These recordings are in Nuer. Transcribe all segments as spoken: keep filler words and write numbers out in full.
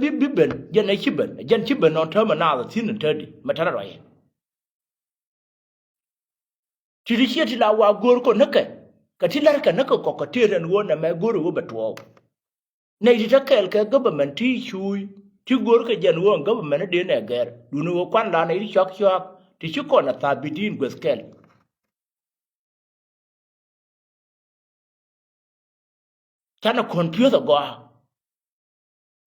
Bi, bi ben, jɛn ɛ ci ben, jɛn ci ben nɔn täämɛ naath thi̱n in te di, mɛ tɛrɛ rɔyɛ. Ti ti ciɛ ti la wa go̱o̱r kɔ näkɛ, kɛ ti la̱rkɛ näkɛ kɔk kɛ tëër ɛn ɣöö nɛmɛ go̱o̱r ɛ ɣöö bɛ tuɔɔk. Nɛy ti te kɛɛl kɛ government ti cuuc, ti go̱o̱r kɛ jɛn ɣöö government dee nɛ gɛr, duundɛ ɣöö kuan la nɛy ti cɔak cɔak, ti ci kɔn a tha̱a̱p bi di̱i̱n gueth kɛl. Canɛ confuse agɔaa.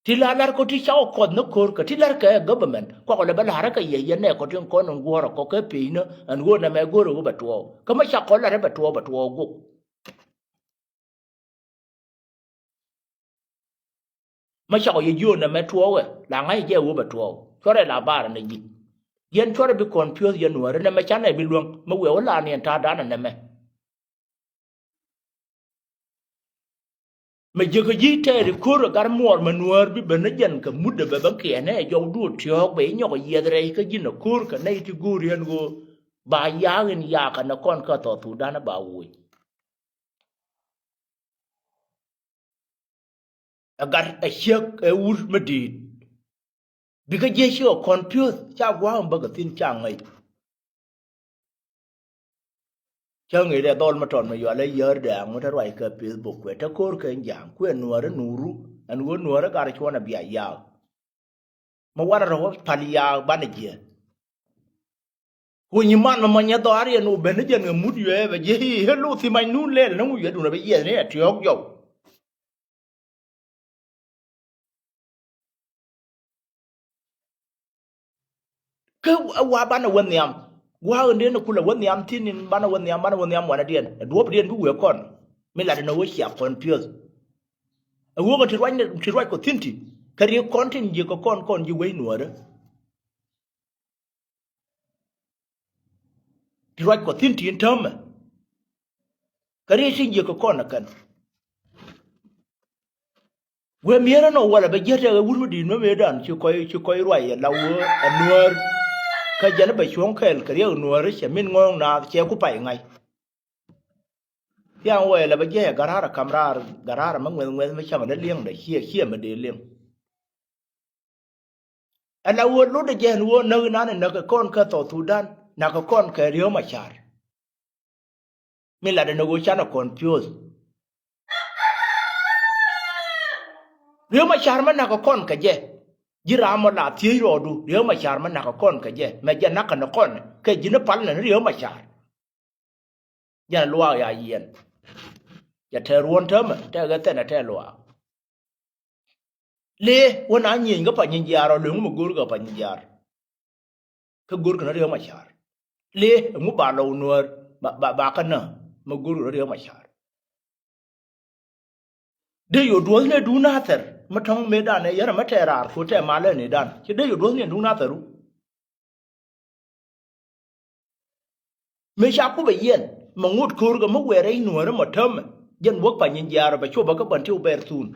Ti la lar kɔ ti cakɔ kɔth ni ko̱r kɛ ti lar kɛ government. Kuakɔ lɛ bä la̱rä kɛ yɛ yɛn nɛ kɔ tin kɔn in guɔ̱rä kɔ kɛ pecnä ɛn ɣöö nɛmɛ go̱rä ɣöö bɛ tuɔɔk. Kä mä cakɔ lar bɛ tuɔɔk bɛ tuɔɔk guɔk. Mä cakɔ yɛ jiöön nɛmɛ tuɔɔkɛ la ŋa̱c jɛ ɣöö bɛ tuɔɔk. Cuɔrɛ la bar ni ji̱. Yɛn cuɔrɛ bi confuse yɛn Nuäärä nɛmɛ canɛ bi luäŋ mä wëë wä la ni ɛn ta̱a̱ danɛ nɛmɛ. Mɛ jiäkä ji̱ tɛɛri ko̱r ɛ gat muɔɔr mɛ Nuäär bi ben ni jɛn kɛ mutdɛ bɛ bä kiɛnɛ ɛ jɔw duɔ̱ɔ̱r tiɔ̱ɔ̱k bɛ inyɔk ɛ yiɛth rɛy kä ji̱n ɛ ko̱r kɛ nɛy ti go̱o̱r yɛn ɣöö ba ya̱a̱k in ya̱a̱k kɛ nɛ kɔn kä thɔɔk Thudan ɛ ba woc. Ɛ gat ɛ ciek ɛ wur mi di̱i̱t. Bikɛ jiɛ cikɛ confuse ca gua̱a̱k in bäkɛ thi̱n ca ŋäc. Cä ŋi̱i̱c dɛ dhɔl mi tɔt mi yual ɛ yäär dɛ aŋu te ruac kɛ Facebook kuɛ te ko̱r kɛ ja̱a̱ŋ kuɛ Nuäärä nuru ɛn ɣöö Nuäärä gat cuɔ̱n ɛ bia ya̱a̱k. Mi warɛ rɔ wä pal ya̱a̱k banɛ jiɛ. Ku nyi man mɛ mɔ nyɛ dhɔaar yɛn wä ben ni jɛn kɛ mut yuɛ bɛ jiɛ i̱ helu thi̱n mac nun lɛl ni ŋu yuɛ dun ɛ bɛ yiɛth ni ɛ tiɔ̱ɔ̱k jɔw. Kä ɛ wa banɛ wä nhiam. Gua̱a̱k in dee ni kulɛ wä nhiam thi̱n in banɛ wä nhiam, banɛ wä nhiam wanɛ diɛn. Ɛ duɔ̱ɔ̱p diɛn bi wee kɔn. Mi lat in ɛ wä cia kɔn piöth. Ɛ wä kɛ ti ruac ni, ti ruac kɔ thi̱n ti. Kɛ ri kɔn tin jiɛ kɛ kɔn, kɔn ji̱ wec Nuäärä. Ti ruac kɔ thi̱n ti in täämɛ. Kɛ ri tin jiɛ kɛ kɔn ɛ kɛn. Wee mier ɛnɔ walɛ bɛ jiɛt tɛk ɛ wur mi di̱i̱t mi mëëdan ci kɔc, ci kɔc ruac ɛ la wee ɛ Nuäär. Kä jɛn bɛ cuɔ̱ŋ kɛɛl kɛ riɛk Nuäär cɛ min ŋɔ̱ɔ̱ŋ naath cɛ ku pay ŋa̱c. Thiaŋ wee lɛ bɛ jiɛc ɛ gat raar ɛ kam raar, gat raar ɛ mi ŋuɛth ŋuɛth mi cam ɛ dee liɛŋdɛ ciɛ, ciɛ mi dee liɛŋ. Ɛ la wee lotdɛ jɛ ɛn wee näk inan ɛ näk kɛ kɔn kɛ South Sudan, näk kɛ kɔn kɛ Riek Machar. Mi latdɛ ni ɣöö canɛ confuse. Riek Machar mi nakä kɔn kɛ jɛ. Ji̱ ram mɔ la thiec rɔɔdu, Riek Machar mi nakä kɔn kɛ jɛ. Mɛ jɛ nakä ni kɔn kɛ ji̱n pal ni Riek Machar. Jɛn luaak ya yiɛn. Jɛ tɛɛ ruɔ̱n täämɛ, tɛɛ ɣɛ thɛnɛ tɛɛ luaak. Lee wä na nyieny kä Panyijiar ɔ leŋ mi go̱o̱r kä Panyijiar. Kä go̱o̱r kä na Riek Machar. Lee ɛŋu ba lɔw Nuäär ba, ba, ba kä na mi go̱o̱r kä na Riek Machar. Dee yɔ duɔ̱th ni duun Nathɛr mi tɔ̱ŋ mëëdan ɛ yɛn ɛ mi tɛɛ raar ku tɛɛ malɛ ni dan. Ci dee yɔ duɔ̱th ni duun Nathɛr ru. Mëë ca kupɛ yɛn mɛ ŋot ko̱o̱r kɛ mi wɛɛr rɛy Nuäärä mɔ täämɛ. Jɛn wäk Panyijiar bɛ cop bä kä bän ti wä bɛɛr thuun.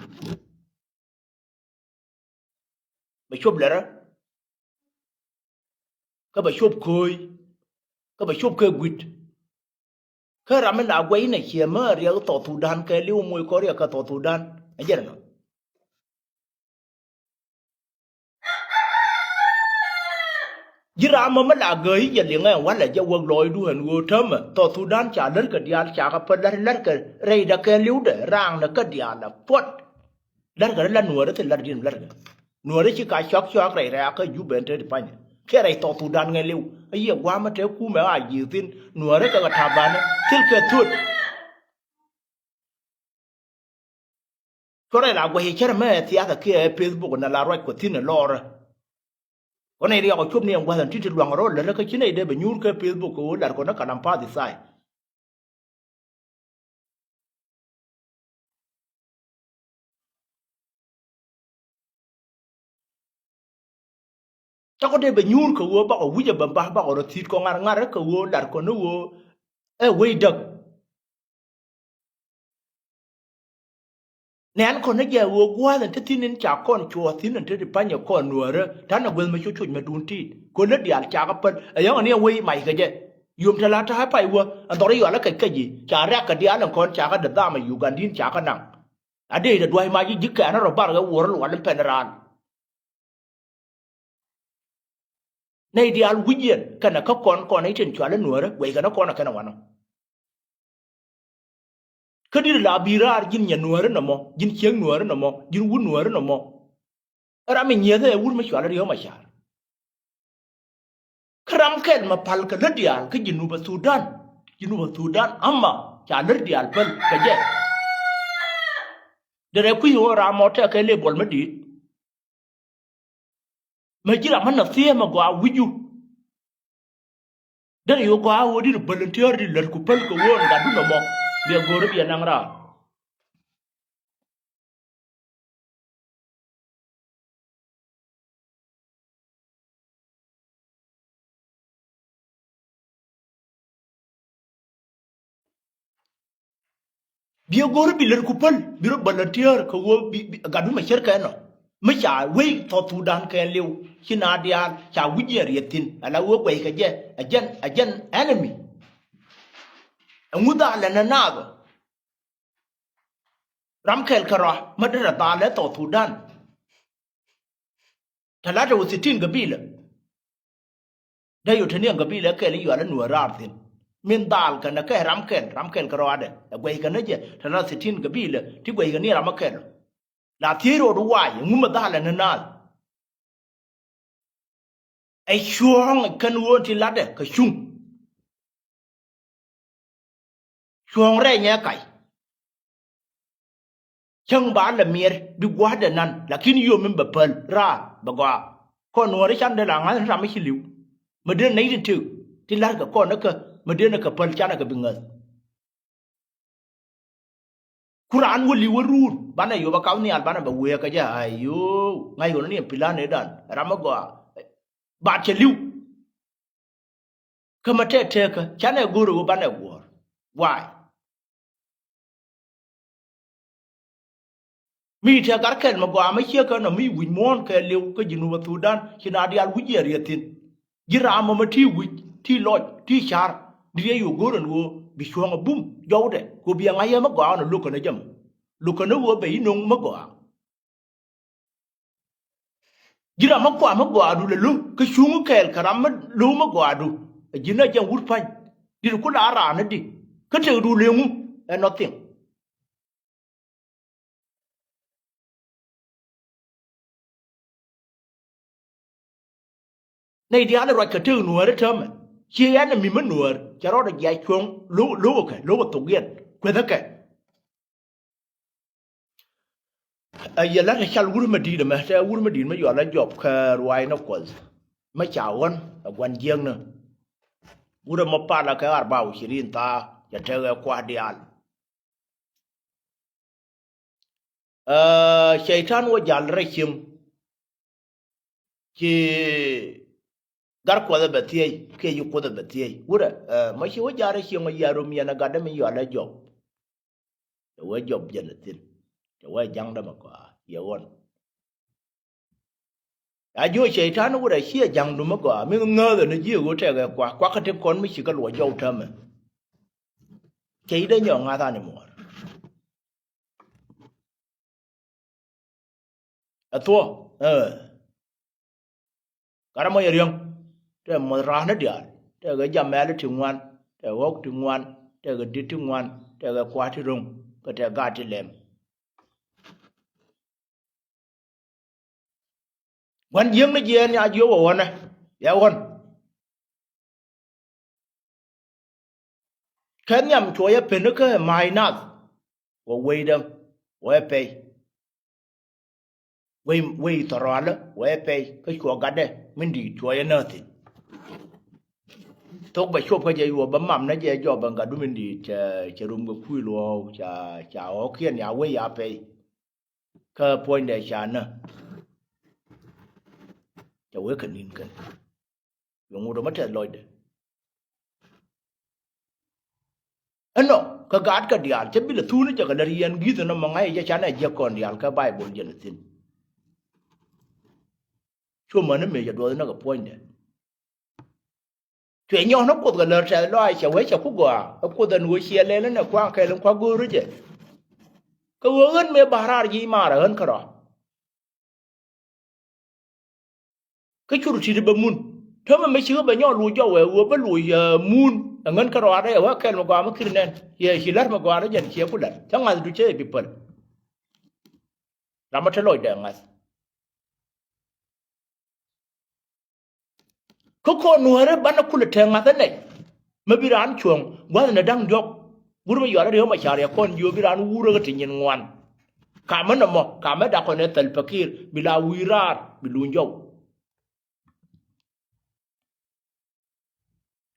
Bɛ cop lɛrä. Kä bɛ cop kööc. Kä bɛ cop kɛ gui̱t. Kä ram mi la guɛy nɛ ciɛ mä riɛk South Sudan kɛ li̱w moc kɔ riɛk kä South Sudan. Ɛ jɛn ɛnɔ. Ji̱ ram mɔ mi la gääc i̱ jɛ liŋɛ walɛ jɛ wäk lɔɔcdu ɛn ɣöö täämɛ South Sudan ca lär kɛ diaal ca kɛ päl lär lär kɛ rɛydɛ kɛ li̱wdɛ raaŋdɛ kä diaal ɛ puɔt. Lär kɛ rɛ la Nuäärä thil lär di̱n lär kɛ. Nuäärä ci ka cɔak cɔak rɛy rɛ̈ɛ̈kä Jubɛ ɛn te ti panyɛ. Kiɛ rɛy South Sudan ŋɛ li̱w. A yiëë gua̱a̱mä te kumɛ a ji̱ thi̱n Nuäärä kɛ kɛ ta̱ba̱nä thil kɛ thuet. Cuɔrɛ la guɛc cärɛ mɛ ɛ thiathɛ kiɛ ɛ Facebook na la ruac kɔ thi̱n ɛ lɔɔrä. Kɔn ɛ riɛk ɔ cop ni ɛn gua̱th ɛn ti̱ti̱ luaŋ rɔ lärä kä ci nɛy dee bɛ nyuur kɛ Facebook kɛ ɣöö lar kɔn ɛ kalam path ithai. Cakɔ dee bɛ nyuur kɛ ɣöö bakɔ wi̱cɛ bɛ ba̱ bakɔ rɔ thi̱i̱t kɔ ŋa̱r ŋa̱r kɛ ɣöö lar kɔn ɛ ɣöö ɛ wec däk. Nɛn kɔn ni jɛ ɣöö gua̱a̱th in te thi̱n in ca kɔn cuɔɔth thi̱n in te ti pa̱nyɛ kɔn Nuäärä ta̱nɛ guäth mɛ cuc cuc mɛ duun ti̱i̱t. Kön ni diaal cakɛ päl ɛ yäŋɛ ni ɛ wec mac kɛ jɛ. Yom te la ta̱a̱ pay wä ɛn dhɔr i̱ yual ɛ kɛc kɛc i̱ ca rɛ̈k kɛ diaal in kɔn cakɛ dee dham ɛ Uganda in cakɛ naŋ. A dee itɛ dua̱c mac i̱ ji̱ kɛɛn ɛ rɔ barkɛ wuɔr lual in pɛn raan. Nɛy diaal wi̱c yɛn kɛnɛ kä kɔn kɔn i̱ tin cual i̱ nuäärä guɛckɛ ni kɔn ɛ kɛnɛ wanɔ. Kä di̱t la bi raar ji̱n nyɛ nuäärä nɔmɔ, ji̱n ciek nuäärä nɔmɔ, ji̱n wut nuäärä nɔmɔ. Ram mi nyieth ɛ wut mi cual i̱ Riek Machar. Kä ram kɛl mɛ pal kɛ lät diaal kä Jinub Thudan. Jinub Thudan ama ca lät diaal päl kɛ jɛ. Derɛ kui̱ ɣöö ram mɔ tɛkɛ lɛ buɔl mi di̱i̱t. Mɛ ji̱ ram mi nɛ thiee mɛ gɔaa wi̱cu. Derɛ yo̱o̱ gɔaa ɣöö di̱t volunteer di̱t lät ku päl kɛ ɣöö gatdu nɔmɔ. Biɛ go̱o̱r biɛ naŋ raar. Biɛ go̱r bi lät ku päl bi rɔ volunteer kɛ ɣöö bi, bi, gatdu mɛ cär kɛ nɔ. Mi ca wei South Sudan kɛ liw ci na diaal ca wi̱c yɛn riɛth thi̱n ala ɣöö guɛc kɛ jɛ ɛ jɛn, ɛ jɛn enemy. Ɛŋu dhalɛ nɛ naath ɔ. Ram kɛl kärɔa mä derɛ dhal ɛ South Sudan. Talata wa sitini gabila. Dee yot teni gabila kɛl i̱ yual i̱ nuɔ̱ɔ̱r raar thi̱n. Min dhal kɛnɛ kɛ ram kɛl, ram kɛl kärɔadɛ ɛ guɛc kɛnɛ jɛ talata sitini gabila ti guɛc kɛn i̱ ram kɛl. La thiec rot wac ɛŋu mi dhal ɛn naath. Ɛ cuɔ̱ɔ̱ŋ kɛn ɣöö ti latdɛ kɛ cuŋ. Cuɔ̱ɔ̱ŋ rɛy nyɛ kac. Cäŋ ba lɛ miɛr bi gua̱a̱thdɛ nan lakin yom in bɛ päl raar bɛ gɔaa. Kɔn nuɔ̱ɔ̱ri can dee la ŋa̱th ni ram mi ci li̱w. Mɛ dee nɛy ti tëk ti la̱rkɛ kɔn ni kä mɛ dee ni kɛ päl canɛ kɛ bi ŋäth. Ku raan wä li̱w wä ruur banɛ yop a kap nhial banɛ bɛ wëë kɛ jɛ ayoo ŋa̱c ɣöö ni ni ɛn pi̱la̱n ëëdan ram mi gɔaa. Bat cɛ li̱w. Kä mɛ tɛk tɛkä canɛ go̱o̱r ɛ wä banɛ guɔ̱ɔ̱r. Waay. Mi tɛk gat kɛl mɛ gɔaa mɛ ciek kä nɔ mi wi̱c muɔ̱ɔ̱n kɛ li̱w kä Jinub Thudan ci na diaal wi̱c yɛ riɛth thi̱n. Ji̱ raam mɔ mɛ ti wi̱c ti lɔc ti car. Di riɛc yo̱o̱ go̱o̱r ɛn ɣöö bi cuɔ̱ɔ̱ŋ ɛ bum jɔwdɛ kɛ ɣöö bi ɛ ŋa̱c ɛ mɛ gɔaa ɣän ɛ lo̱k kɛn ɛ jäm. Lo̱k kɛn ɛ ɣöö bɛ i̱ no̱ŋ mɛ gɔaa. Ji̱ ram mi kua mi gɔaadu lɛ lo̱ kä cuŋ kɛɛl kɛ ram mi lo̱ mi gɔaadu. Ɛ ji̱n a jɛn wut pa̱ny di̱t ku la raan ni di kä tëkdu leŋu ɛ nothing. Nɛy diaal ruac kɛ tëk nuäär ɛ täämɛ ci ɛn ɛ mi mi nuäär cɛ rɔɔdɛ jiac cuɔ̱ŋ lo̱ lo̱ kɛ lo̱ kɛ thok yɛn kuethä kɛ. Ɛ yɛ la̱t ɛ cal wur mi di̱i̱t ɛmɛ tɛ wur mi di̱i̱t mi yual ɛ jɔp kɛ ruaacnɛ kuɔth. Mi ca ɣɔ̱n ɛ gua̱n jiäkni. Wur ɛmɔ palä kɛ arba wa ishirin thaa cɛ tekɛ kua̱r diaal. Ɛ cɛy-tan wä jal rɛy cieŋ. Ci gar kuɔth ɛ bɛ thiec kiɛ ci kuoth ɛ bɛ thiec wurɛ. Ɛ mɔ ci wä jal rɛy cieŋ ɔ yia rom yɛn ɛ gatdä mi yual ɛ jɔp. Cɛ wee jɔp jɛn ɛ thi̱n cɛ wee ja̱ŋdä mɛ kɔaa yɛ ɣɔn. A jiö cɛy-tan wurɛ ciɛ ja̱ŋdu mi gɔaa mi ŋääthɛ ni ji̱ ɛ ɣöö tɛkɛ kuak kuak kä ti kɔn mi ci kä luɔc jɔw täämɛ. Cɛy dee nyɔk ŋa̱th an imuɔɔr. Ɛ thuɔ̱ ɛ gat ɛmɔ yɛ riäŋ. Tɛ muɔth ra̱a̱n ni diaal tɛ kɛ jamɛɛl ti ŋuan tɛ ɣɔ̱k ti ŋuan tɛ kɛ di̱t ti ŋuan tɛ kɛ kua̱r ti ro̱ŋ kɛ tɛ gaat ti lɛm. Gua̱n jiäkni jiɛɛn ya jiöp ɛ ɣɔ̱nɛ yɛ ɣɔ̱n. Kɛ nhiam cuɔyɛ pen kä ma̱a̱c nath wä wecdä wä ɛ pɛy. Wec wec thɔrɔalä wä ɛ pɛy kä cuɔ gatdɛ min di̱i̱t cuɔyɛ nääthin. Thok bɛ cop kä jɛ yuɔ bä mam nä jɛ jɔp bä gatdu min di̱i̱t cɛ cɛ rum kɛ kui̱ luɔ̱ɔ̱k ca ca ɣɔ̱kiɛn ya wec ya pɛy. Kä puɔ̱nydɛ ca nä cɛ wee kɛ ni̱n kɛn. Yɛ ŋut ɔ mä tɛth lɔcdɛ. Ɛnɔ kä gaat kä diaal cä bilɛ thuuni jɛ kɛ lät yɛn gi̱th ɛnɔ mɛ ŋa̱c jɛ canɛ jiäk kɔn diaal kä Baibol jɛn ɛ thi̱n. Cu mäni mëë cɛ duɔth inɔ kɛ puɔ̱nydɛ. Cuɛ nyɔk ni Kuoth kɛ lär tɛth lɔaac cɛ wee cɛ ku gɔaa ɛ Kuoth ɛn ɣöö ciɛ lɛl ɛn ɛ kua̱ŋ kɛl in kua̱ go̱o̱ri jɛ. Kɛ ɣöö ɣän mëë ba̱a̱r raar ji̱ i̱ maarɛ ɣän kärɔa. Kä cur ti̱t bɛ mun Täämɛ mi cikɛ bɛ nyɔk luc jɔwɛ ɣöö bä luc, eh, mun. Ɛ ŋän kärɔaadä ɛ wä kɛl mi gɔaa mi kir nɛn. Yɛ ci lär mi gɔaa rɛ jɛn ciɛ ku lär. Cä ŋa̱th du cɛ i̱ bi päl. Ram mi te lɔcdɛ ŋa̱th. Kä kɔn nuäärä banɛ kulɛ te ŋa̱th ɛ nɛy. Mi bi raan cuɔ̱ŋ gua̱th ni da̱ŋ diɔ̱k. Wur mi yual ri̱ew ma ca̱r yɛ kɔn jiö bi raan wurä kä ti nyin ŋuan. Kamä nɔmɔ, kamä dakɔn ɛ thäl pekir, bi la wi̱i̱ raar, bi luny jɔw.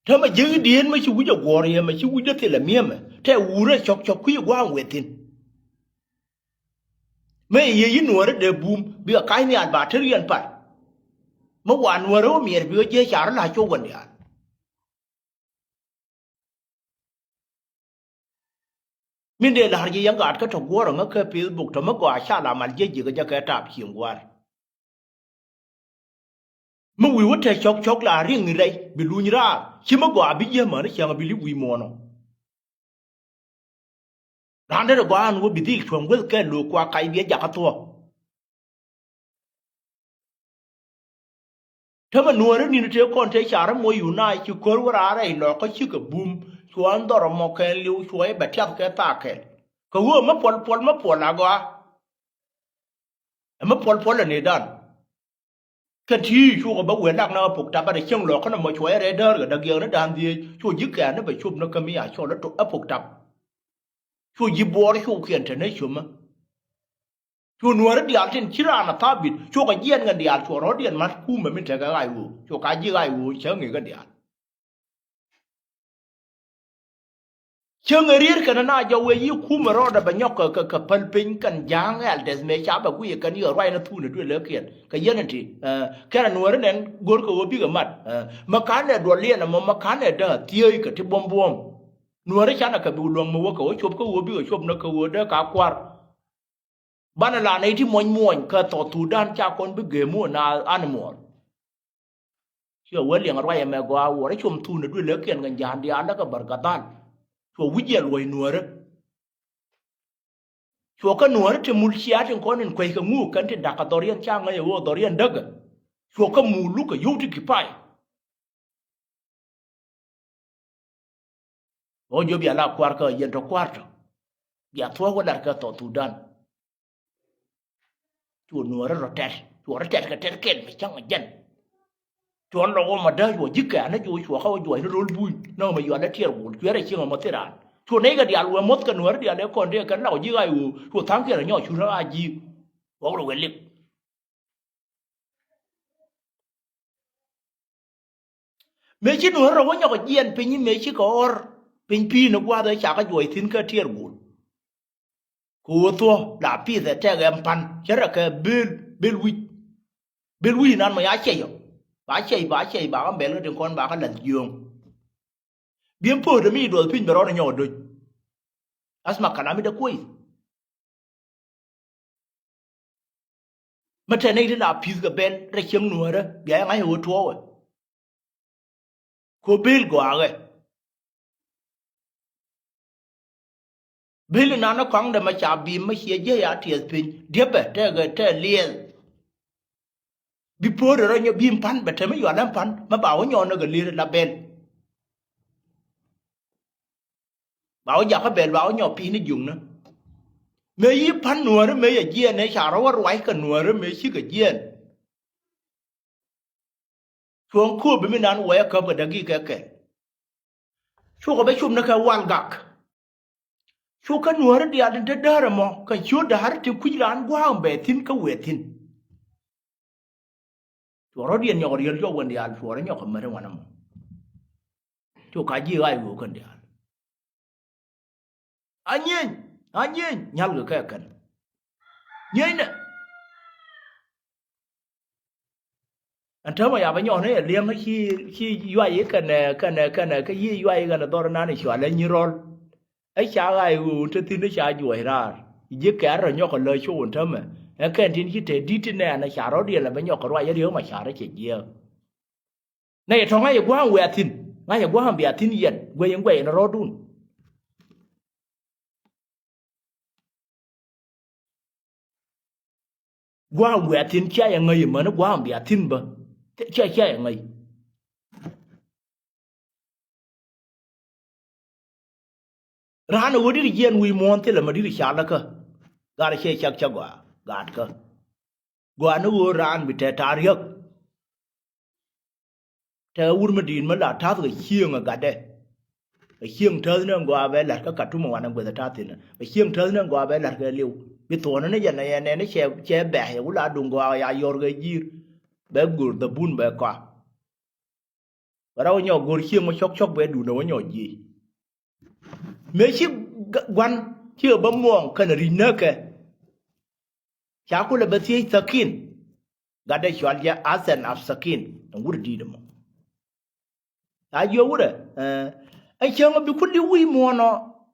Täämɛ jiäk i̱ dieen mi ci wi̱c ɛ guɔ̱ɔ̱r yɛ, mi ci wi̱c dee thilɛ mi̱emɛ, tɛ wurä cɔk cɔk kui̱ gua̱a̱ŋ wethin. Mi yɛ yi nuäärä dee bum, bikɛ ka̱c nhial ba te riɛn pat. Mi wa nuäärä wä miɛt bikɛ jiɛ car la cok wä nhial. Min dee la̱r ji̱ yɛn gaat kä tɔ guɔ̱ɔ̱r ɛŋä kä Facebook tɔ mi gɔaa ca la mal jiɛ ji̱ kä jɛ kɛ tap cieŋ gua̱a̱r. Mi wi̱i̱ wä te cɔk cɔk la riŋ rɛy bi luny raar ci mi gɔaa bi jiɛ män cäŋ bi li wi̱i̱ muɔ̱ɔ̱nɔ. Raan derɛ gɔaa ɛn wä bi dhil cuɔ̱ŋ guäth kɛ lo̱o̱k kua kac biɛ jakä thuɔ̱k. Täämɛ nuäärä ni̱n tëë kɔn tëë carä muɔ̱c yun na ci ko̱r wä raar rɛy lɔkä cikɛ bum. Cuɔ ɛn dhɔr ɛmɔ kɛn li̱w cuɔ i̱ bɛ tiath kɛ thaak kɛl. Kɛ ɣöö mä puɔl puɔl mä puɔl agɔaa. Ɛ mä puɔl puɔl ɛ nëëdan. Kɛn ti cukɛ bä wëë lak na ɣä pok tap bä rɛ cieŋ lɔɔk känɛ mɔ cuɔyɛ rɛɛ däär kɛ däk yɛɛk ni da̱a̱n dhieec cu ji̱ kɛ̈ɛ̈n ni bɛ cop ni kä mi a cɔl ɛ pok tap. Cu ji̱ buɔɔr cukiɛn te ni cumä. Cu nuäärä diaal tin ci raan a thabit cukɛ jiɛɛn kɛn diaal cuɔ rɔ̱diɛn ma̱t kumɛ min tekɛ ɣac ɣöö cu ka ji̱ ɣac ɣöö cä ŋi̱i̱k kɛn diaal. Cäŋ ɛ rier kɛn na jɔw wee yi kumɛ rɔɔdɛ bɛ nyɔk kɛ, kɛ, kɛ päl piny kɛn ja̱a̱ŋ ɛl dɛth mëë ca bɛ guiyɛ kɛn yɛ ruac ni thuun ɛ duël ɛ kiɛn kɛ yɛn ɛ ti. Kɛn ɛ nuɔ̱ɔ̱ri nɛn go̱r kɛ ɣöö bikɛ mat. Mɛ ka̱n ɛ duɔl liɛn ɛmɔ mɛ ka̱n ɛ däär thiëëc kɛ ti buɔ̱m buɔ̱m. Nuɔ̱ɔ̱ri canɛ kɛ bi luäŋ mɛ wä kɛ ɣöö cop kä ɣöö bikɛ cop ni kɛ ɣöö dee ka kua̱r. Banɛ la nɛy ti muɔ̱ny muɔ̱ny kä South Sudan ca kɔn bi gee muɔ̱ɔ̱n na animal. Cuɛ wee liɛŋ ruac ɛmɛ gɔaa wuɔrɛ com thun ɛ duël ɛ kiɛn kɛ ja̱a̱n diaal lä kɛ bär gadhal. Cuɛ wi̱c yɛ luɔ̱c nuäärä. Cuɛ kä nuäärä ti mul cia tin kɔn in kueckɛ ŋuuk kɛn ti da̱k kɛ dhɔriɛn ca ŋäc ɛ ɣöö dhɔriɛn däkɛ. Cuɛ kä mul lukɛ yio̱w ti ki̱pay. Ɣän jiö bia la kua̱r kä yɛn tɔ kua̱r tɔ. Bia thuɔ̱k wä lar kä South Sudan. Cuɔ nuɔ̱ɔ̱rä rɔ tɛt cuɔ rɔ tɛt kɛ tɛt kɛl mi cäŋ jɛn. Cuɔ lɔk wä ma däc wä ji̱ kɛ̈ɛ̈n ni juɔc cuɔ kä wä juɔc ni ro̱l buny nɔmɔ yual ɛ tiɛɛr wul cuɛ rɛ cieŋ ɛmɔ thil raan. Cuɔ nɛy kɛ diaal wee muɔ̱th kɛ nuɔ̱ɔ̱rä diaal ɛ kɔn dee kɛn lak wä ji̱ ɣac ɣöö cuɔ tha̱a̱ŋkiɛn rɔ nyɔk cu rɔ a ji̱. Wä rɔ wee lik. Mëë ci nuɔ̱ɔ̱r rɔ wä nyɔk jiɛn piny mëë ci kɛ ɣɔr piny pi̱i̱n ɛ gua̱a̱th ɛ ca kɛ juɔc thi̱n kä tiɛɛr guul. Kɛ ɣöö thuɔ̱k la pith ɛ tɛk ɛm pan cä rɛ kɛ bil bil wi̱c. Bil wi̱c nan mɔ ya cɛy ɔ ba cɛy ba cɛy ba kɛ bɛl kä tin kɔn ba kɛ la̱th jiööŋ. Biɛn po̱o̱t ɛ mi duɔth piny bɛ rɔɔd ɛ nyɔk ɛ doc. Asma kalami dɛ kuɔy. Mä tɛn nɛy ti la pi̱th kɛ bɛl rɛ cieŋ nuäärä bia yɛ ŋa̱c ɛ ɣöö tuɔɔwɛ. Ko bil gɔaakɛ. Bil inan ɛ kɔaŋdɛ mɛ ca bim mɛ ciɛ jiɛ ya tiɛth piny diepɛ tɛkɛ tɛ liɛth. Bi po̱o̱rɛ rɔ nyɔ bim pan bɛ te mi yual ɛn pan mɛ ba wä nyɔɔn ɛ kɛ lir la bɛl. Ba wä jakä bɛl ba wä nyɔk pi̱i̱n i̱ jiöknä. Mëë yi pa̱n nuäärä mëë yɛ jiɛɛn ëë ca rɔ wä ruac kɛ nuäärä mëë cikɛ jiɛɛn. Cuɔ̱ŋ kööp bi mi nan wɛɛk käp kɛ dägikɛ kɛl. Cukɛ bɛ cop ni kɛ wal gak. Cukɛ nuäärä diaal tin te däär ɛmɔ kɛ ciöt däär ti kui̱c raan gua̱a̱ŋ bɛ thi̱n kä wëë thi̱n. Cuɔrɔ diɛn nyɔk riel jɔk wän diaal cuɔrɔ nyɔk mɛt wan mɔ. Cu ka ji̱ ɣa̱c wee kän diaal. A nyieny a nyieny nyal kɛ kɛ kän. Nyieny nɛ. Ɛn täämɛ ya bä nyɔk ni ɛ liɛŋ ci ci yuac i̱ kɛnɛ kɛnɛ kɛnɛ kä yi yuac i̱ kɛnɛ dhɔr nan i̱ cual ɛ nyi rɔl. Ɛ ca ɣa̱c ɣöö te thi̱n ɛ ca juɔc raar ji̱ kɛ̈r rɔ nyɔk ɛ lä cok ɛn täämɛ. Ɛ kɛn tin ci te di̱t ti nɛɛn ɛ ca rɔ̱diɛn ɛ bɛ nyɔk kɛ ruac ɛ riek ma ca̱r ɛ cɛ jiääk. Nɛ yɛ tɔ̱ ŋa̱c yɛ gua̱a̱ŋ wiaa thi̱n ŋa̱c yɛ gua̱a̱ŋ bia thi̱n yɛn guɛc in guɛc in rɔɔdun. Gua̱a̱ŋ wiaa thi̱n cia yɛ ŋäc yɛ mäni gua̱a̱ŋ bia thi̱n bä. Cia cia yɛ ŋäc. Raan ɛ ɣöö di̱t jiɛn wi̱i̱ muɔ̱ɔ̱n thilɛ ma di̱t calakä. Gat cɛ cak cak gɔaa gatkä. Gɔaa ni ɣöö raan bi tɛt ta̱a̱ riäk. Tɛ wur mi di̱i̱t mi la ta̱th kɛ cieŋ ɛ gatdɛ. Kɛ cieŋ täth ni ɛn gɔaa bɛ la̱t kä Katum ɛ wanɛ gueth ɛ ta̱th thi̱n. Kɛ cieŋ täth ni ɛn gɔaa bɛ la̱t kɛ liw. Bi thuɔ̱ɔ̱n ni jɛn ɛ yɛn nɛn ni cɛ, cɛ bɛ̈ɛ̈c ɛ wula duŋ gɔaa ya yɔr kɛ ji̱i̱r. Bɛ go̱r dhɛ bun bɛ kɔa. Bɛ rɔ wä nyɔk go̱r cieŋ wä cɔk cɔk bɛ duundɛ wä nyɔk jiec. Mëë ci g-, gua̱n ci ɣä bä muɔ̱ɔ̱ŋ kɛnɛ ri̱c näkɛ. Ca kulɛ bä thiec thakin. Gatdɛ cual jɛ Athan Apthakin ɛn wur di̱i̱t ɛmɔ. Ca jiök wurɛ, ɛ, ɛ cieŋ ɔ bi kul di wi̱i̱ muɔ̱ɔ̱n ɔ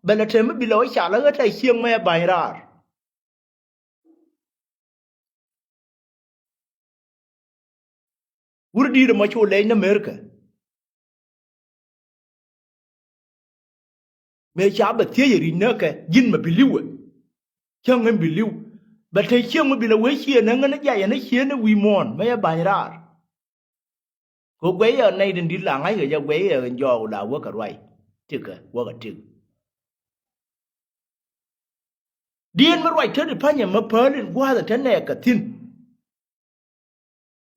bɛ lɛ te mi bi lɛ wä cal ɛ ɣä tɛ cieŋ mɛ ɛ ba̱ny raar. Wur di̱i̱t ɛmɔ cu lɛc ni America. Mëë ca bɛ thiec ɛ ri̱c näkɛ ji̱n mɛ bi li̱wɛ. Cäŋ in bi li̱w. Bɛ te cieŋ mi bi lɛ wee ciëën ɛ ŋän ɛ jay ɛn ɛ ciëën ɛ wi̱i̱ muɔ̱ɔ̱n mɛ yɛ ba̱ny raar. Kɛ guɛy ɛ nɛy tin di̱t la ŋa̱ckɛ jɛ guɛy ɛ jɔɔk la wäkɛ ruac. Ti̱kɛ wäkɛ ti̱k. Dieen mi ruac te ti pa̱nyɛ mi päl in gua̱a̱th in te nɛɛk kɛ thi̱n.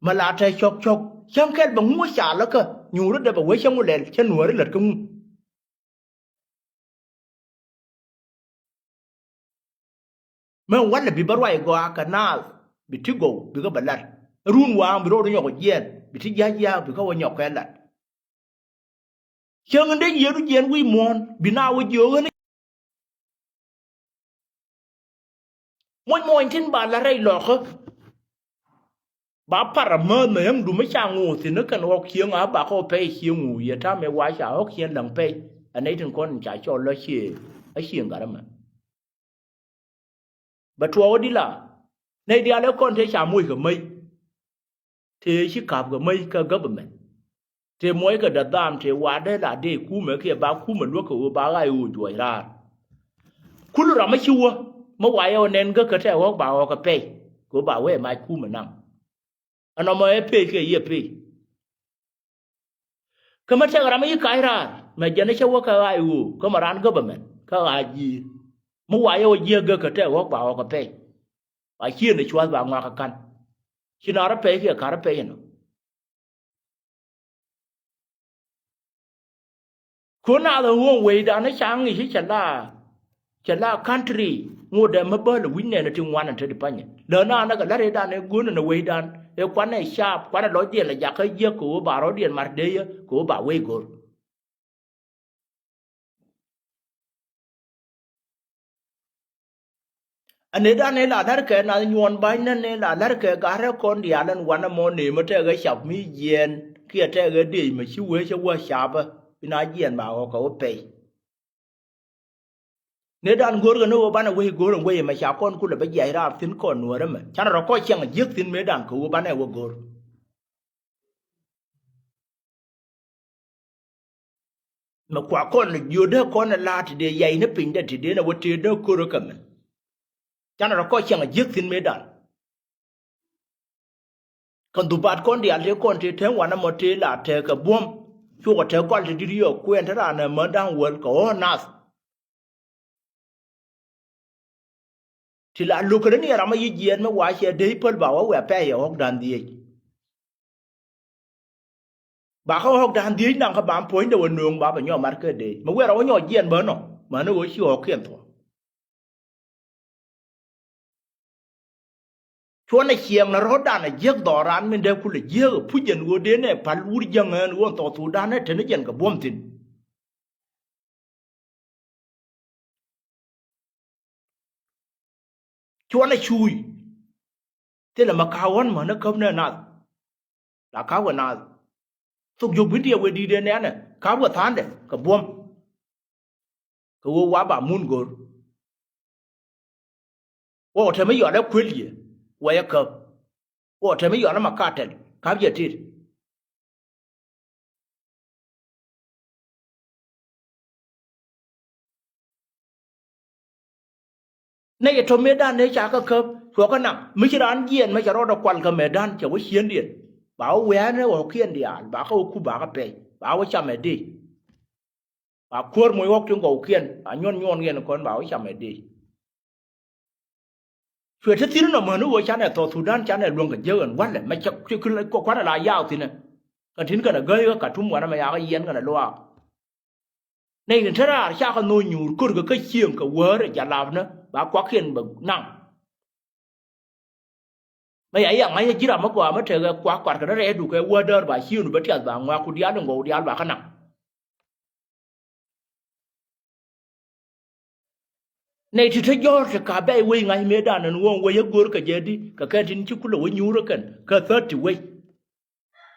Mi la tɛ cɔk cɔk cäŋ kɛl bɛ ŋu wä calakä nyuuri dee bɛ wee cäŋ wä lɛl cä nuääri lät kä ŋu. Mɛ walɛ bi bä ruac gɔaa kɛ naath bi ti gɔw bikɛ bɛ lat. Run waaŋ bi ro̱o̱d nyɔk jiɛɛn bi ti jia̱c jia̱a̱k bikɛ wä nyɔk kɛ lat. Cäŋ in dee yiëëdu jiɛɛn wi̱i̱ muɔ̱ɔ̱n bi na wä jiöök ɣän. Muɔ̱ny muɔ̱ny tin ba la rɛy lɔkä. Ba par amäth mɛ yäŋdu mi ca ŋuuth thi̱n ni kɛn ɣɔ̱k cieŋ a bakä ɣɔ̱k pɛy cieŋ wu yɛ ta̱a̱ mëë wa ca ɣɔ̱k cieŋ läŋ pɛy. Ɛ nɛy tin kɔn ca cɔl lɔ cie a cieŋ gat ɛmɛ. Bɛ tuɔɔk di la nɛy diaal ɛ kɔn tëë ca moc kɛ mäc. Tëë ci ka̱p kɛ mäc kä government. Tëë muɔckɛ däth dham tëë wa̱a̱ dee la dee kumɛ kiɛ ba kumɛ luäk kɛ ɣöö ba ɣa̱c ɣöö juɔc raar. Kul ram mi ci wä mi wa̱a̱ yɛ ɣöö nɛn gäk kɛ tɛk ɣɔ̱k ba ɣɔ̱k kɛ pɛy kɛ ɣöö ba wee mac kumɛ naŋ. Ɛnɔmɔ ɛ pec kɛ yiëë pec. Kä mi tɛk ram mi ci ka̱c raar mɛ jɛn cä wä kä ɣa̱c ɣöö kä mi raan government kä ɣa̱c ji̱ mi wa̱a̱ yɛ ɣöö jiäk gäk kɛ tɛk ɣɔ̱k ba ɣɔ̱k kɛ pɛy. A ciën ɛ cua̱th ba ŋuak kɛ ka̱n ci na rɔ pɛy kiɛ ka̱r rɔ pɛy ɛnɔ. Kun a dhɛ ɣöö wecdan ca ŋi̱c cä la cä la country ŋot dɛ mä bäl wi̱c nɛn ti ŋuan te di panyɛ lä na na kɛ la redan ɛ gun na wecdan ɛ kuan ɛ cap kuan ɛ lɔcdiɛn la jakä jiäk kɛ ɣöö ba rɔ̱diɛn mat dee yä kɛ ɣöö ba wec go̱r. Ɛ nëëdan ëë la la̱rkɛ nath nyuɔ̱ɔ̱n ba̱ny nän ëë la la̱rkɛ ga̱rɛ kɔn diaal ɛn wanɛ mɔ nëë mi tɛkɛ cap mi jiɛɛn kiɛ tɛkɛ diec mɛ ci wee cɛ wä capä bi na jiɛɛn ba ɣɔ̱kɛ wä pɛy. Nëëdan go̱rkɛ ni ɣöö banɛ wec go̱r ɛn wec ɛmɛ ca kɔn kulɛ bä jiac raar thi̱n kɔn nuäärä mɛ canɛ rɔ kɔc ciɛŋ jiäk thi̱n mëëdan kɛ ɣöö banɛ wä go̱r. Mɛ kua kɔn jiötdä kɔn ɛ la̱a̱t ti dee yay ni pinydɛ ti dee nɛ wä tëëdä ko̱rä kɛ mɛ. Canɛ rɔ kɔc cäŋ a jiäk thi̱n mëëdan. Kɛ dhubat kɔn diaal tëë kɔn tëë tɛ̱ŋ wanɛ mɔ tëë la tɛɛk kɛ buɔ̱m. Cukɛ tɛɛk gɔl ti di̱t yɔɔk kuɛɛn te raan ɛ mätda̱ŋ wäl kɛ ɣɔ̱ɔ̱n nath. Ti la lo̱k kɛ ni ram a yic jiɛɛn mi wa ciɛ dee i̱ päl ba wä wia pɛy ɛ ɣɔ̱k da̱ŋ dhieec. Ba kä ɣɔ̱k da̱ŋ dhieec naŋ kä ba puɔ̱nydɛ wä nööŋ ba bɛ nyɔk mat kä dee mi wɛr a wä nyɔk jiɛɛn bä nɔ mäni ɣöö ci ɣɔ̱kiɛn thuɔ̱k. Cuɔnɛ ciɛɛŋ na rɔ̱dan a jiäk dhɔran min dee kulɛ jiäk a puc jɛn ɣöö dee nɛ pal wur jäŋ ɛn ɣöö thɔɔk thukdan ɛ teni jɛn kɛ buɔ̱m thi̱n. Cuɔnɛ cuuc thilɛ ma ka̱a̱k ɣɔ̱n mäni käp nɛ nath. La ka̱a̱k wä naath thok jiök bi diɛ wee di̱i̱t ëë nɛ̈nɛ ka̱a̱k wä tha̱a̱ndɛ kɛ buɔ̱m. Kɛ ɣöö wa ba mun go̱r. Wä wä te mi yɔl ɛ kuël yɛ wä yɛ käp. Wä wä te mi yɔl ɛ ma ka̱a̱t tɛl ka̱p yɛ tit. Nɛ yɛ tɔ̱ mëëdan ëë ca kä käp cuɔ̱kä naŋ mi ci raan jiɛɛn mɛ cɛ rɔɔdɛ kual kä mëëdan cɛ wä ciëndiɛn. Ba wä wɛ̈ɛ̈n ɛ ɣɔ̱kiɛn diaal ba kä wä kup ba kä pɛc ba wä cam ɛ dee. Ba kuäär moc ɣɔ̱k tin gɔwkiɛn a nyuɔn nyuɔn yɛn kɔn ba wä cam ɛ dee. Cuɛ te thi̱n nɔmɔ ni ɣöö canɛ South Sudan canɛ luäŋ kɛ jiäk ɛn walɛ mɛ cɛ kuanɛ la yaak thi̱nɛ. Kɛn tin kɛn ɛ gäi kä Katum wanɛ mɛ yakä yiɛn kɛn ɛ luaak. Nɛy ni te raar cakɛ nho̱o̱ nyuur kör kɛ kä cieŋ kɛ wäär ɛ jalapnä ba kuakiɛn bɛ naŋ. Mɛ ya i̱ aŋa̱c ɛ ji̱ ram mi gɔaa mi tekɛ kuak kuatkɛ ni rɛɛdu kɛ wädäär ba ciëënu bä tiath ba ŋuak ku diaal in gɔw diaal ba kä naŋ. Nɛy ti te jɔ̱ɔ̱r ti ka bɛy wec ŋa̱c mëëdan ɛn ɣöö wec ɛ go̱o̱r kɛ jɛ di kɛ kɛn tin ci kulɛ wec nyuur ɛ kɛn kɛ thäät ti wec.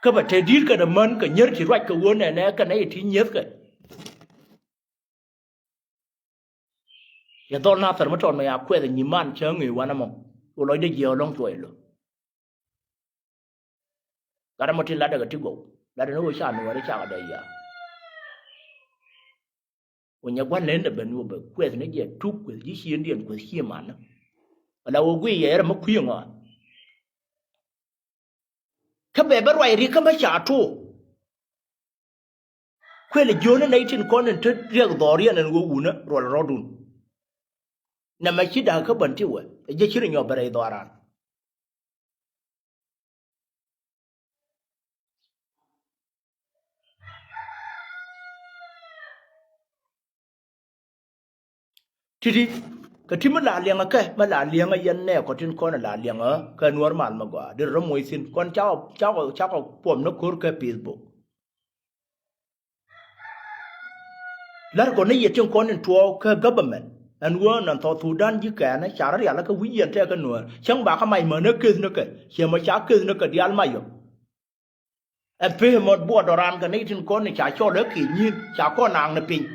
Kä bɛ te di̱i̱t kɛn ɛ män kɛ nyier ti ruac kɛ ɣöö nɛnɛ kɛn ɛ ti nyiethkɛ. Yɛ dhɔl Nathɛr mi tɔt mɛ ya kuɛth ɛ nyiman cä ŋëë wanɛ mɔ. Ɣöö lɔcdɛ jiɛɛk ɛlɔ̱ŋ cuɔy lo̱. Gat ɛmɔ tin latdɛ kɛ ti gɔw latdɛ ni ɣöö ca nuɔɔri cakɛ dee ya. Wä nyɛ gua̱n nen dɛ ben wä bɛ kuɛth ni jɛ tuk kuɛth ji̱ ciëndiɛn kuɛth cië manä. Ala wä guiy yɛ rɛ mi kui̱ ŋɔa. Kä bɛ bä ruac rik kä bä ca tuɔ. Kuël jiöni nɛy tin kɔn in te riɛk dhɔriɛn ɛn wä wunä ruɔl rɔdun. Nɛmɛ ci da̱k kä bän ti wä ɛ jɛ ci ri nyɔp bɛ rɛy dhɔran. Titi kɛ ti mi la liɛŋä kɛ mi la liɛŋä yɛn nɛ kɔ tin kɔn la liɛŋä kɛ nuɔr mal mi gɔaa di rɔ moc thin kɔn cakɔ cakɔ cakɔ puɔm ni ko̱r kɛ Facebook. Lar kɔn ni yɛ tin kɔn in tuɔɔk kɛ government ɛn wä nan South Sudan ji̱ kɛɛnä ca rɔ rial kɛ wi̱c yɛn tɛk kɛ nuɔr cäŋ ba kä mac män ɛ keth ni kɛ ciɛ mɔ ca keth ni kɛ diaal mac yɔ. Ɛ pee mɔ buɔt dɔran kɛ nɛy tin kɔn ni ca cɔl ɛ kiɛ nyin ca kɔn naaŋ ni piny.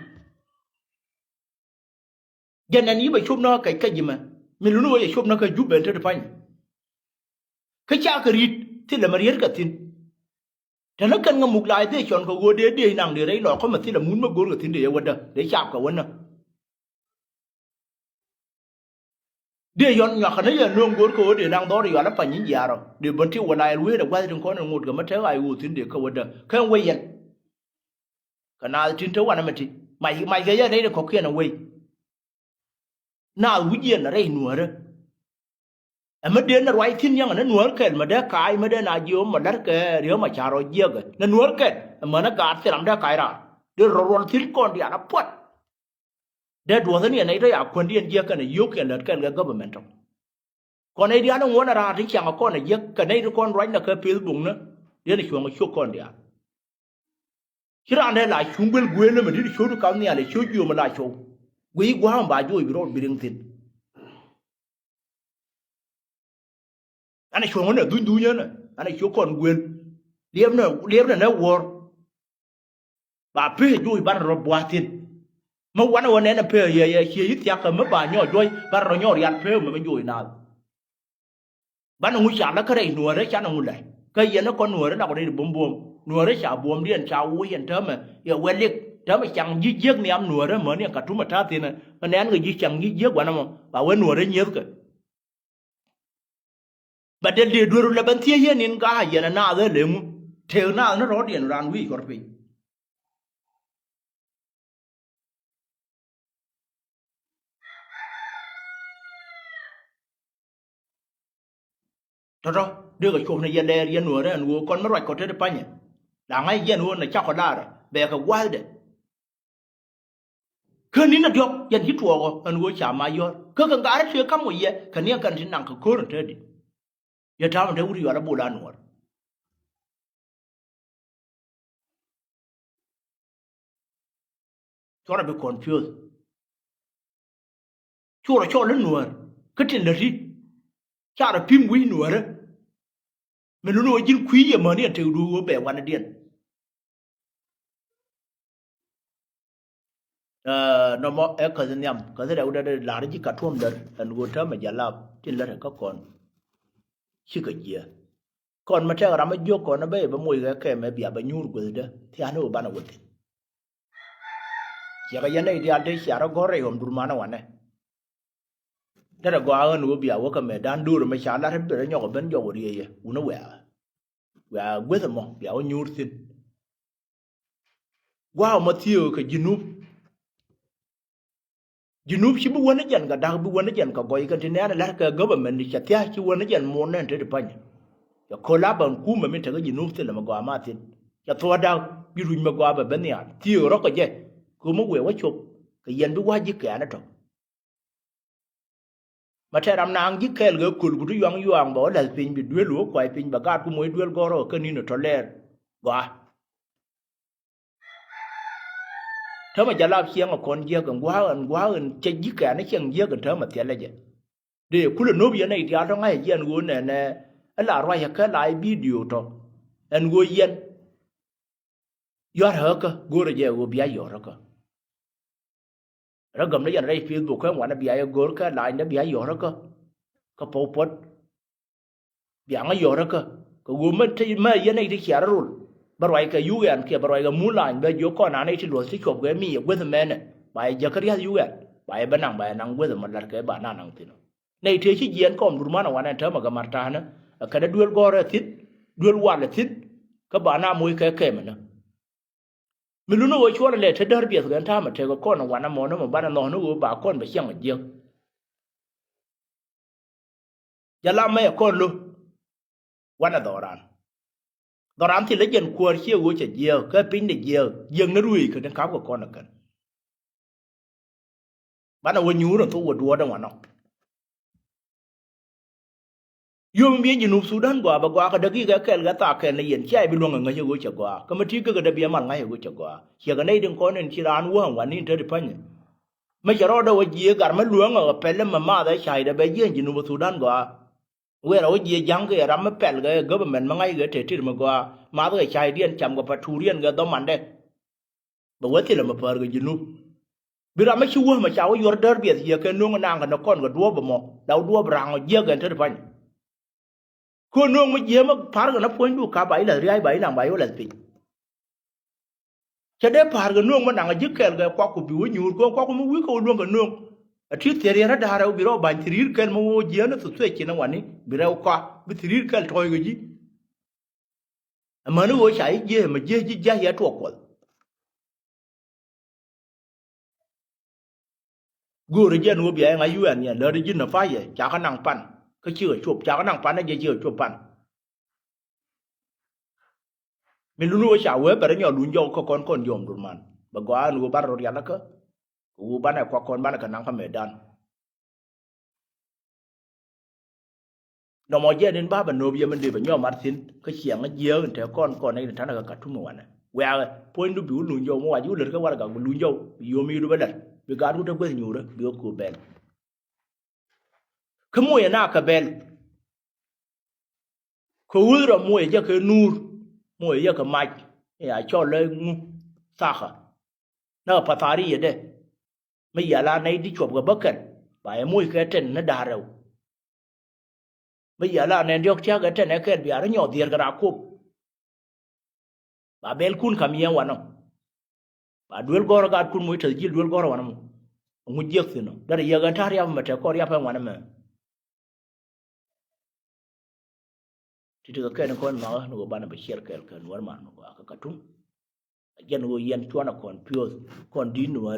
Jɛ nɛn yi bɛ cop ni kä kɛc kä ji̱ mɛ mi luni wä yɛ cop ni kä jup ben te ti pa̱ny. Kä ca kɛ ri̱t thilɛ mɛ riet kɛ thi̱n. Tɛn ni kɛn ŋä muk la̱a̱c dhee cɔn kɛ ɣöö dee dee naŋ dee rɛy lɔɔk kä mɛ thilɛ mun mɛ go̱r kɛ thi̱n dee yɛ wädä dee cap kɛ wä nä. Dee yɔn nyuakä ni yɛ no̱o̱ŋ go̱o̱r kä ɣöö dee naŋ dhɔr yual a pany nyin jiaarɔ dee bän ti wä la yɛl wee dee gua̱th tin kɔn in ŋot kɛ mä te ɣaay ɣöö thi̱n dee kä wädä kɛn wee yɛn. Kɛ naath tin te wanɛ mɛ ti mac mac kɛ yɛn nɛy ni kɔ̱kiɛn a wei. Naath wi̱c yɛn a rɛy nuäärä. Ɛ mä dee ni ruac thi̱n yaŋ ni nuäär kɛl mä dee ka̱a̱c mä dee na jiö mä la̱rkɛ riäm a ca rɔ jiäkɛ ni nuäär kɛl ɛ mänä gaat thil ram dee ka̱a̱c raar dee rɔ ruɔl thi̱n kɔn diaal a puɔt. Dee duɔthä ni ɛ nɛy tɔ ya kuändiɛn jiäk kɛnɛ yio̱o̱kiɛn lät kɛl kɛ government tɔ. Kɔn nɛy diaal in ŋuɔ̱n ɛ raar ti ciaŋ ɛ kɔn ɛ jiäk kɛ nɛy ti kɔn ruacnɛ kɛ Facebook ni diɛn ɛ cuɔ̱ŋ ɛ ciök kɔn diaal. Ci raan dee la cuŋ guel guel ni mɛ di̱t cuɔ̱t ka̱m nhial ɛ ciök jiöm ɛ la cuɔ̱w guiy gua̱a̱m ba joc bi rɔɔd bi riŋ thi̱n. Ɛn ɛ cuɔ̱ŋ ɛn ɛ dhuny dhuny ɛn ɛ ɛn ɛ ciök kɔn guel. Liɛpnɛ liɛpnɛ nɛ wuɔ̱ɔ̱r. Ba pee joc banɛ rɔ bua̱a̱ thi̱n. Mi wanɛ wä nɛn ɛ pee yɛ yɛ ciɛ yi thiakä mi ba nyɔɔc juɔ̱c banɛ rɔ nyɔɔc rial pee mɛ mi joc naath. Banɛ ŋu ca lä kä rɛy nuäärä canɛ ŋu lɛ kä yɛn ɛ kɔn nuäärä lak rɛy buɔ̱m buɔ̱m nuäärä ca buɔ̱mdiɛn ca wuc yɛn täämɛ yɛ wɛ lik täämɛ caŋ ji̱ jiäk nhiam nuäärä mäni ɛ Katum ɛ ta̱a̱ thi̱n ɛ nɛn kɛ ji̱ caŋ ji̱ jiäk wanɛ mɔ ba wee nuäärä nyiethkɛ. Bɛ dɛl dee duer lɛ ben thiec yɛn in ga̱a̱c yɛn ɛ naath ɛ leŋu. Tëëk naath ni rɔ̱ɔ̱diɛn raan wi̱i̱ cɔr piny. Tɔ̱tɔ̱ dee kɛ cuɔp ni yɛ lɛɛr yɛn nuäärä ɛn ɣöö kɔn mi ruac kɔ tet panyɛ. La ŋa̱c yɛn ɣöö nɛ cakɔ laarɛ bɛ kɛ gua̱a̱thdɛ. Kä ni̱n a diɔ̱k yɛn ci tuɔɔkɔ ɛn ɣöö ca ma yɔ̱r kä kɛ ŋa̱rä tëë ka̱m wä yɛ kɛ niɛŋ kɛn ti naŋ kɛ ko̱r in te di̱t. Yɛ ta̱a̱m in te wut yual a bol a nuɔ̱ɔ̱r. Cuɔrɛ bi confuse. Cuɔrɛ cɔl in nuäär kä tin lät ti. Carɛ pi̱m wi̱c nuäärä. Mi luni wä ji̱n kui̱ yɛ mäni ɛn tek duuc wä bɛ wanɛ diɛn. Nɔmɔ ɛ käth nhiam käth rɛw dɛ dee la̱r ji̱ Katuɔm lär ɛn ɣöö täämɛ jalap tin lät ɛ kä kɔn. Cikɛ jiɛ kɔn mi tɛk ram mi jiök kɔn ɛ bä yɛ bä moc kɛ kɛmɛ bia bä nyuur guethdä thia̱a̱n ɣöö banɛ wä thi̱n. Ciɛkɛ yɛn nɛy diaal dee cia rɔ gɔ̱r rɛy ɣɔm durmanä wanɛ. Derɛ gɔaa ɣän ɣöö bia wä kä mɛ da̱a̱n do̱r ɛmɛ ca lat rɛ ben rɛ nyɔk ɛ ben jɔk ɛ riey yɛ wunä wɛ̈ɛ̈. Wɛ̈ɛ̈ gueth ɛmɔ bia wä nyuur thi̱n. Gua̱a̱k ɛmɔ thieekä ji̱ nup Junub ci bi wä ni jɛn kɛ da̱k, bi wä ni jɛn kɛ gɔy kɛn ti nɛɛn la̱r kɛ government cɛ thia̱a̱c ci wä ni jɛn muɔ̱ɔ̱n nɛn te ti pa̱ny. Cɛ köl a ban kumɛ min tekɛ Junub thilɛ mi gɔaa ma thi̱n. Cɛ thuɔ̱ɔ̱ da̱k bi ruc mi gɔaa bɛ ben nhial. Thiëëk rɔ̱ kɛ jɛ. Kɛ mi wëë wä cop kɛ yɛn bi wa̱c ji̱ kɛɛn ɛ tɔ̱. Ma tɛr ram naaŋ ji̱ kɛɛl kɛ köl ku ti yuaŋ yuaŋ bɛ wä la̱th piny bi duel wä kuay piny bɛ gaat ku moc duel gɔ̱rä kä ni̱n tɔ̱ lɛɛr. Gɔaa. Täämɛ jalap ciɛŋ ɛ kɔn jiäk ɛn gua̱a̱k ɛn gua̱a̱k ɛn cɛ ji̱ kɛɛn ɛ ciɛŋ jiäk ɛn täämɛ thiɛl ɛ jɛ. Dee kulɛ nöp yɛn ɛ i̱ diaal tɔ̱ ŋa̱c ɛ jiɛn ɣöö nɛnɛ ɛ la ruac ɛ kɛ la i̱ bidio tɔ̱ ɛn ɣöö yɛn. Yua̱r ɣäkä go̱o̱rä jɛ ɣöö bia yɔ̱r ɣäkä. Rä gäm ni yɛn rɛy Facebook kä ŋuanä bia yɛ go̱o̱r kä lany dee bia yɔ̱r ɣäkä. Kä pɔw puɔ̱t bia ŋä yɔ̱r kä kɛ ɣöö mä te mä yɛn nɛy ti ciar rol. Bä ruac kɛ yuk ɛn kiɛ bä ruac kɛ mun lany bɛ jiök kɔn an nɛy ti luɔth ti cuɔp kɛ mi yɛ gueth mɛnɛ ba yɛ jäk kä riath yuk ɛn ba yɛ bä naŋ ba yɛ naŋ gueth mɛ lat kɛ ba na naŋ thin. Nɛy tëë ci jiɛɛn kɔm durman ɛ wanɛ täämɛ kɛ marta̱a̱nä ɛ kɛn ɛ duel gɔ̱rä thi̱n duel walɛ thi̱n. Kä ba na moc kɛ kɛmɛ nä. Mi luni ɣöö cuɔlɛ lɛ te däär biɛth kɛn ta̱a̱mɛ tekɛ kɔn ɛ wanɛ mɔnä mɛ banɛ nhɔkni ɣöö ba kɔn bɛ ciɛŋ ɛ jiäk. Jɛ lam mɛ ɛ kɔn lo̱. Wanɛ dhɔran. Dhɔran thilɛ jɛn kuäär ciɛ ɣöö cɛ jiääk kä piny ni jiääk jiääk ni ruëëc kä ni ka̱pkɛ kɔn ɛ kɛn. Banɛ wä nyuur ɛn thok wä duɔɔdɛ wanɔ. Yom biɛ Junub Sudan gɔaa bɛ gɔaa kɛ däkikɛ kɛl kɛ thaak kɛl ni yɛn cia i̱ bi luäŋ ɛ ŋäc ɛ ɣöö cɛ gɔaa kä mi ti gekä dee biɛ mal ŋa̱c ɛ ɣöö cɛ gɔaa. Ciɛ kɛ nɛy tin kɔn in ci raan wäŋ wan ni in te ti pa̱nyɛ. Mi cɛ rɔɔdɛ wä jiëë gar mi luäŋ ɛ pɛl ɛmɛ maath ɛ ca̱cdɛ bɛ jiɛn Junub Sudan gɔaa. Wëë rɔ wä jiɛ ja̱ŋ kɛ ram mi pɛl kɛ government mi ŋa̱c kɛ te tir mi gɔaa math kɛ ca̱cdiɛn cam kɛ paturiɛn kɛ dhɔmandɛ. Bɛ wä thilɛ mi päär kɛ Junub. Bi ram mi ci wämɛ ca wä yuɔr däär biɛth yɛ kɛ no̱o̱ŋ naŋ kɛ ni kɔn kɛ duɔ̱ɔ̱p ɛmɔ la wä duɔ̱ɔ̱p ra̱a̱ŋ ɔ jiäk kɛn te ti pa̱ny. Kɛ no̱o̱ŋ mi jiɛ mi pa̱r kɛ ni puɔ̱nydu ka ba ilɛth ria̱a̱c ba inaŋ ba iwä lɛth piny. Cɛ dee pa̱a̱r kɛ no̱o̱ŋ mi naŋ a ji̱ kɛɛl kɛ kuak ku bi wä nyuur kɛ kuak ku mi wi̱i̱ kɛ wä luäŋ kɛ no̱o̱ŋ. A ti thier yɛn a da̱a̱r rɛw bi rɛw ba̱ny thi̱r yi̱r kɛl mi wä jiɛɛn a thuth thuec ci ni wani bi rɛw kɔa bi thi̱r yi̱r kɛl tɔ̱ɔ̱c kɛ ji̱. Amäni ɣöö ca ji̱ jiee mɛ jiee ji̱ jiac yɛ tuɔɔk kuɔth. Göörä jiɛn ɣöö bia yɛ ŋa̱c yuɛɛn yɛn lääri ji̱ nä pa̱yɛ ca kä naŋ pan kä cikɛ cop ca kä naŋ pan a jiɛ cikɛ cop pan. Min luni wä ca wee bɛ rɔ nyɔk luny jɔk kä kɔn kɔn jiɔm durman bɛ gɔaa ɛn wee ban rɔ rial kä. Kɛ wee banɛ kuak kɔn banɛ kɛ naŋ kä mɛtdan. Nɔmɔ jɛ nin ba bɛ nööp yɛ min dee bɛ nyɔk mat thin kä ciɛŋ jiääk in te kɔn kɔn in tanɛ kɛ Katum wanɛ. Wiaakɛ puɔ̱nydu bi wä luny jɔk mi wac wä lät kä warɛgak bi luny jɔk bi yom yidu bɛ lät bi gaat wä te gueth nyuurä bi wä kup bɛl. Kä moc ɛ na kɛ bɛl. Kɛ wuth rɔ moc ɛ jɛ kɛ nuur moc ɛ jɛ kɛ mac. Ya cɔl lɛ ŋu thakɛ. Nä kɛ pathari yɛ dɛ. Mi yɛ la nɛy di cuɔp kɛ bä kɛn ba yɛ moc kɛ tɛn ni da̱a̱r rɛw. Mi yɛ la nɛn diɔ̱k tia̱k kɛ tɛn ɛ kɛl bia rɔ nyɔk dhiɛɛr kɛ raa kop. Ba bɛlkun kam yɛn wanɔ. Ba duel gɔ̱rä gaatkun moc tɛth ji̱l duel gɔ̱rä wanɔ mɔ. Ŋu jiäk thi̱n ɔ derɛ yäk ɛn ta̱a̱ riap mɛ tɛk kɔn riap ɛn wanɔ mɛ. Ti ti kɛ kɛn kɔn nhɔakä ni kɛ banɛ bɛ ciɛl kɛɛl kɛ nuɔr man ni kɛ Katum. A jɛn ɣöö yɛn cuanɛ kɔn piöth kɔn di̱t nuɔr.